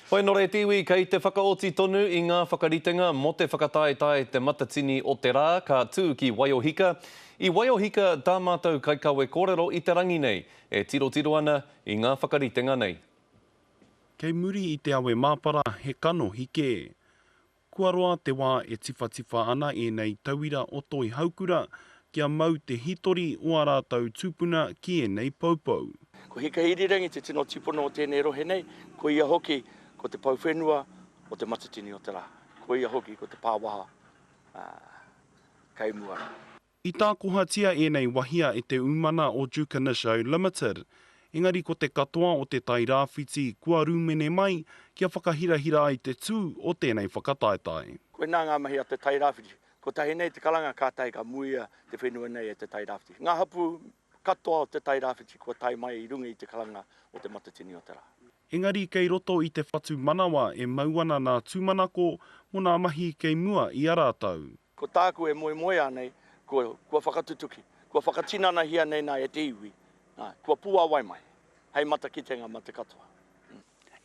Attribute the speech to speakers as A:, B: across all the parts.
A: Hoi nō reira te iwi kei te whakaoti tonu i ngā whakaritenga mō te whakataetae Te Matatini o te Rā ka tū ki Waiohika. I Waiohika tā mātou kaikawe kōrero i te rangi nei e tirotiro ana i ngā whakaritenga nei.
B: Kei muri i te awe māpara he kanohi kē. Kua roa te wā e tiwhatiwha ana ēnei tauira o Toi Haukura kia mau te hitori o ā rātou tūpuna ki ēnei poupou.
C: Ko Hikairirangi te tino tipuna o tēnei rohe nei, ko ia hoki ko te pou whenua o Te Matatini o te Rā, ko ia hoki ko te pāwaha kei mua rā.
B: I tākohatia ēnei wahia e te umana o Jukanisho Limited, engari ko te katoa o Te Tai Rāwhiti kua rūmene mai kia whakahirahira ai te tū o tēnei whakataetae.
C: Koinā ngā mahi a Te Tai Rāwhiti. Kotahi nei te karanga kātahi ka muia te whenua nei e Te Tai Rāwhiti. Ngā hapū katoa o Te Tai Rāwhiti kua tae mai i runga i te karanga o Te Matatini o te Rā.
B: Engari kei roto i te whatu manawa e mau ana nā tūmanako mō nā mahi kei mua i a rātou.
C: Ko tāku e moemoeā nei, kua, kua whakatutuki, kua whakatinanahia nei nā e te iwi, nā, kua puāwai mai, hei matakitenga mā te katoa.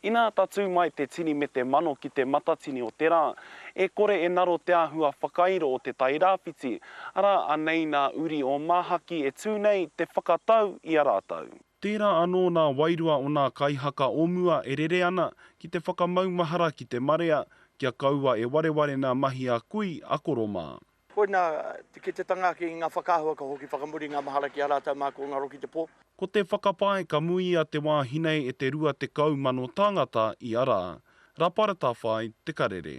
B: Inā tatū mai te tini me te mano ki te matatini o te rā, e kore e naro te āhua whakairo o Te Tairāwhiti, arā, anei nā uri o Māhaki e tū nei te whakatau i a rātou. Tērā anō nā wairua o nā kaihaka o mua e rere ana ki te whakamaumahara ki te marea, kia kaua e wareware nā mahi a kui, a koro mā.
C: Koinā te kitetanga ake i ngā whakaahua ka hoki whakamuri ngā mahara ki a rātou mā ko ngaro ki te pō.
B: Ko te whakapae ka muia te wāhi nei e te 20,000 tāngata ia rā. Raparatawhai Te Karere.